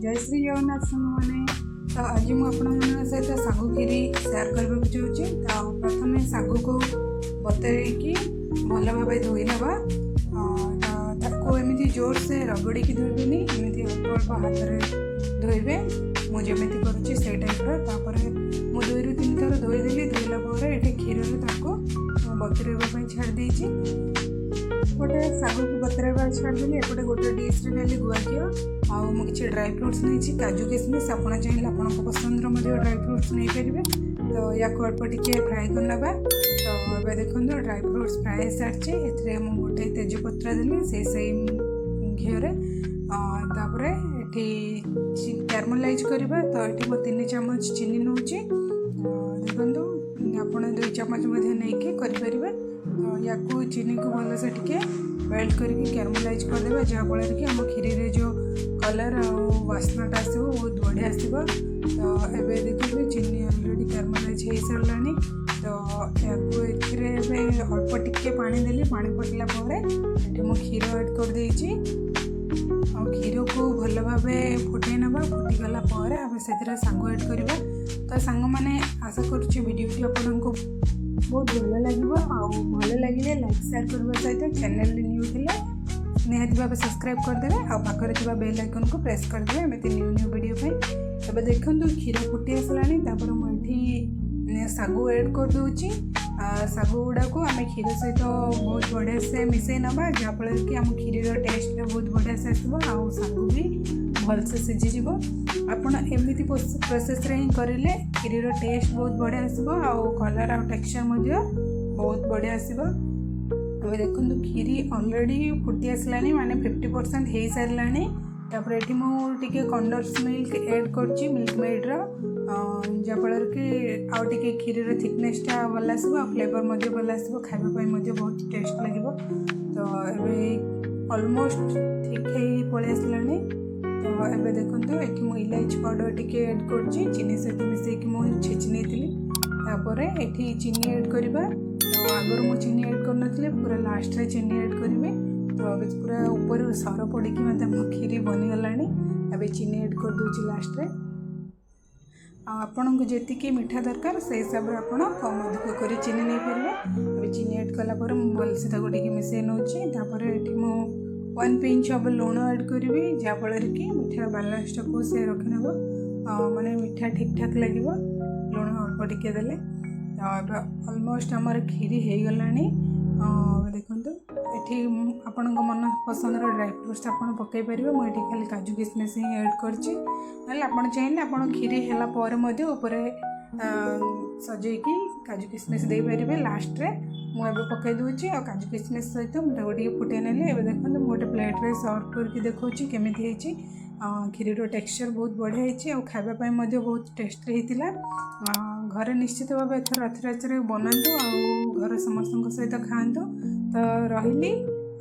ଜୟ ଶ୍ରୀ ଜଗନ୍ନାଥ ସାଙ୍ଗମାନେ। ତ ଆଜି ମୁଁ ଆପଣମାନଙ୍କ ସହିତ ଶାଗୁ କ୍ଷୀରି ସେୟାର କରିବାକୁ ଚାହୁଁଛି। ତ ପ୍ରଥମେ ଶାଗୁକୁ ବତୁରେଇକି ଭଲ ଭାବେ ଧୋଇ ନେବା। ତ ତାକୁ ଏମିତି ଜୋରସେ ରଗଡ଼ିକି ଧୋଇବେନି, ଏମିତି ଅଳ୍ପ ଅଳ୍ପ ହାତରେ ଧୋଇବେ, ମୁଁ ଯେମିତି କରୁଛି ସେଇ ଟାଇପ୍ର। ତାପରେ ମୁଁ ଦୁଇରୁ ତିନି ଥର ଧୋଇଦେଲି। ଧୋଇଲା ପରେ ଏଠି କ୍ଷୀରରେ ତାକୁ ବତୁରେଇବା ପାଇଁ ଛାଡ଼ି ଦେଇଛି। ଏପଟେ ଶାଗକୁ ବତୁରାଇବା ଛାଡ଼ିଦେଲି। ଏପଟେ ଗୋଟେ ଡିସ୍ରେ ନେଲି ଗୁଆ ଘିଅ ଆଉ ମୁଁ କିଛି ଡ୍ରାଏ ଫ୍ରୁଟ୍ସ ନେଇଛି, କାଜୁ, କିସମିସ୍। ଆପଣ ଚାହିଁଲେ ଆପଣଙ୍କ ପସନ୍ଦର ମଧ୍ୟ ଡ୍ରାଏ ଫ୍ରୁଟ୍ସ ନେଇପାରିବେ। ତ ୟାକୁ ଅଳ୍ପ ଟିକେ ଫ୍ରାଏ କରିନେବା। ତ ଏବେ ଦେଖନ୍ତୁ, ଡ୍ରାଏ ଫ୍ରୁଟ୍ସ ଫ୍ରାଏ ହେଇସାରିଛି। ଏଥିରେ ମୁଁ ଗୋଟେ ତେଜପତ୍ର ଦେଲି ସେଇ ସେମ୍ ଘିଅରେ। ତାପରେ ଏଠି କ୍ୟାରମଲାଇଜ୍ କରିବା। ତ ଏଠି ମୁଁ 3 ଚାମଚ ଚିନି ନେଉଛି। ଦେଖନ୍ତୁ, ଆପଣ 2 ଚାମଚ ମଧ୍ୟ ନେଇକି କରିପାରିବେ। ତ ୟାକୁ ଚିନିକୁ ଭଲସେ ଟିକେ ମେଲ୍ଟ କରିକି କ୍ୟାରମଲାଇଜ୍ କରିଦେବା, ଯାହାଫଳରେ କି ଆମ କ୍ଷୀରିରେ ଯେଉଁ କଲର୍ ଆଉ ବାସ୍ନାଟା ଆସିବ, ବହୁତ ବଢ଼ିଆ ଆସିବ। ତ ଏବେ ଦେଖନ୍ତୁ, ଚିନି ଅଲରେଡ଼ି କ୍ୟାରମଲାଇଜ୍ ହେଇସାରିଲାଣି। ତ ଏହାକୁ ଏଥିରେ ଏବେ ଅଳ୍ପ ଟିକେ ପାଣି ଦେଲି। ପାଣି ଫୁଟିଲା ପରେ ଏଠି ମୁଁ କ୍ଷୀର ଆଡ଼୍ କରିଦେଇଛି ଆଉ କ୍ଷୀରକୁ ଭଲ ଭାବେ ଫୁଟେଇ ନେବା। ଫୁଟିଗଲା ପରେ ଆମେ ସେଥିରେ ଶାଗୁ ଆଡ଼୍ କରିବା। ତ ସାଙ୍ଗମାନେ, ଆଶା କରୁଛି ଭିଡ଼ିଓଟି ଆପଣଙ୍କୁ ବହୁତ ଭଲ ଲାଗିବ ଆଉ ଭଲ ଲାଗିଲେ ଲାଇକ୍, ସେୟାର କରିବା ସହିତ ଚ୍ୟାନେଲରେ ନ୍ୟୁ ଥିଲେ ନିହାତି ଭାବେ ସବସ୍କ୍ରାଇବ୍ କରିଦେବେ ଆଉ ପାଖରେ ଥିବା ବେଲ୍ ଆଇକନ୍କୁ ପ୍ରେସ୍ କରିଦେବେ ଏମିତି ନ୍ୟୁ ନ୍ୟୁ ଭିଡ଼ିଓ ପାଇଁ। ଏବେ ଦେଖନ୍ତୁ, କ୍ଷୀର ଫୁଟି ଆସିଲାଣି। ତାପରେ ମୁଁ ଏଠି ଶାଗୁ ଆଡ଼୍ କରିଦେଉଛି। ଶାଗୁ ଗୁଡ଼ାକୁ ଆମେ କ୍ଷୀର ସହିତ ବହୁତ ବଢ଼ିଆ ସେ ମିଶାଇ ନେବା, ଯାହାଫଳରେ କି ଆମ କ୍ଷୀରିର ଟେଷ୍ଟଟା ବହୁତ ବଢ଼ିଆ ସେ ଆସିବ ଆଉ ଶାଗୁ ବି ଭଲସେ ସିଝିଯିବ। ଆପଣ ଏମିତି ପ୍ରୋସେସ୍ରେ ହିଁ କରିଲେ କ୍ଷୀରିର ଟେଷ୍ଟ ବହୁତ ବଢ଼ିଆ ଆସିବ ଆଉ କଲର୍ ଆଉ ଟେକ୍ସଚର୍ ମଧ୍ୟ ବହୁତ ବଢ଼ିଆ ଆସିବ। ଏବେ ଦେଖନ୍ତୁ, କ୍ଷୀରି ଅଲରେଡ଼ି ଫୁଟି ଆସିଲାଣି, ମାନେ 50% ହେଇସାରିଲାଣି। ତାପରେ ଏଠି ମୁଁ ଟିକେ କଣ୍ଡେନ୍ସ ମିଲ୍କ ଆଡ଼୍ କରୁଛି ମିଲ୍କ ମେଡ଼୍ର, ଯାହାଫଳରେ କି ଆଉ ଟିକେ କ୍ଷୀରିର ଥିକନେସ୍ଟା ଭଲ ଆସିବ ଆଉ ଫ୍ଲେଭର୍ ମଧ୍ୟ ଭଲ ଆସିବ, ଖାଇବା ପାଇଁ ମଧ୍ୟ ବହୁତ ଟେଷ୍ଟ ଲାଗିବ। ତ ଏବେ ଅଲମୋଷ୍ଟ ଠିକ୍ ହେଇ ପଳେଇ ଆସିଲାଣି। ତ ଏବେ ଦେଖନ୍ତୁ, ଏଠି ମୁଁ ଇଲାଇଚି ପାଉଡ଼ର ଟିକେ ଆଡ଼୍ କରୁଛି। ଚିନି ସହିତ ମିଶାଇକି ମୁଁ ଛେଚି ନେଇଥିଲି। ତାପରେ ଏଠି ଚିନି ଆଡ଼୍ କରିବା। ତ ଆଗରୁ ମୁଁ ଚିନି ଆଡ଼୍ କରିନଥିଲି, ପୁରା ଲାଷ୍ଟରେ ଚିନି ଆଡ଼୍ କରିବି। ତ ଏବେ ପୁରା ଉପରୁ ସର ପଡ଼ିକି ମୋତେ ମୋ କ୍ଷୀରି ବନିଗଲାଣି। ଏବେ ଚିନି ଆଡ଼୍ କରିଦେଉଛି ଲାଷ୍ଟରେ। ଆଉ ଆପଣଙ୍କୁ ଯେତିକି ମିଠା ଦରକାର, ସେଇ ହିସାବରେ ଆପଣ କମ୍ ଅଧିକ କରି ଚିନି ନେଇପାରିବେ। ଏବେ ଚିନି ଆଡ଼୍ କଲା ପରେ ମୁଁ ଭଲସେ ତାକୁ ଟିକେ ମିଶାଇ ନେଉଛି। ତାପରେ ଏଠି ମୁଁ 1 ପିଞ୍ଚ ଅଫ୍ ଲୁଣ ଆଡ଼୍ କରିବି, ଯାହାଫଳରେ କି ମିଠାର ବାଲାନ୍ସଟାକୁ ସେ ରଖିନେବ, ମାନେ ମିଠା ଠିକ୍ ଠାକ୍ ଲାଗିବ ଲୁଣ ଅଳ୍ପ ଟିକେ ଦେଲେ। ତ ଏବେ ଅଲମୋଷ୍ଟ ଆମର କ୍ଷୀରି ହେଇଗଲାଣି। ଦେଖନ୍ତୁ, ଏଠି ଆପଣଙ୍କ ମନ ପସନ୍ଦର ଡ୍ରାଏ ଫ୍ରୁଟ୍ସ ଆପଣ ପକାଇ ପାରିବେ। ମୁଁ ଏଠି ଖାଲି କାଜୁ କିସମିସ୍ ହିଁ ଆଡ଼୍ କରିଛି। ନହେଲେ ଆପଣ ଚାହିଁଲେ ଆପଣ କ୍ଷୀରି ହେଲା ପରେ ମଧ୍ୟ ଉପରେ ସଜେଇକି କାଜୁ କିସମିସ୍ ଦେଇପାରିବେ। ଲାଷ୍ଟରେ ମୁଁ ଏବେ ପକାଇ ଦେଉଛି ଆଉ କାଜୁ କିସମିସ୍ ସହିତ ମୁଁ ତାକୁ ଟିକେ ଫୁଟେଇ ନେଲି। ଏବେ ଦେଖନ୍ତୁ, ମୁଁ ଗୋଟେ ପ୍ଲେଟ୍ରେ ସର୍ଭ କରିକି ଦେଖାଉଛି କେମିତି ହେଇଛି। କ୍ଷୀରିର ଟେକ୍ସଚର୍ ବହୁତ ବଢ଼ିଆ ହେଇଛି ଆଉ ଖାଇବା ପାଇଁ ମଧ୍ୟ ବହୁତ ଟେଷ୍ଟି ହେଇଥିଲା। ଘରେ ନିଶ୍ଚିତ ଭାବେ ଏଥର ରଥଯାତ୍ରାରେ ବନାନ୍ତୁ ଆଉ ଘରେ ସମସ୍ତଙ୍କ ସହିତ ଖାଆନ୍ତୁ। ତ ରହିଲି,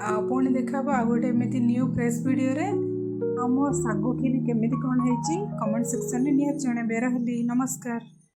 ଆଉ ପୁଣି ଦେଖା ହେବ ଆଉ ଗୋଟେ ଏମିତି ନ୍ୟୁ ଫ୍ରେଶ୍ ଭିଡ଼ିଓରେ। ଆଉ ମୋ ଶାଗୁ କ୍ଷୀରି କେମିତି କ'ଣ ହେଇଛି, କମେଣ୍ଟ ସେକ୍ସନରେ ନିହାତି ଜଣାଇବେ। ରହିଲି, ନମସ୍କାର।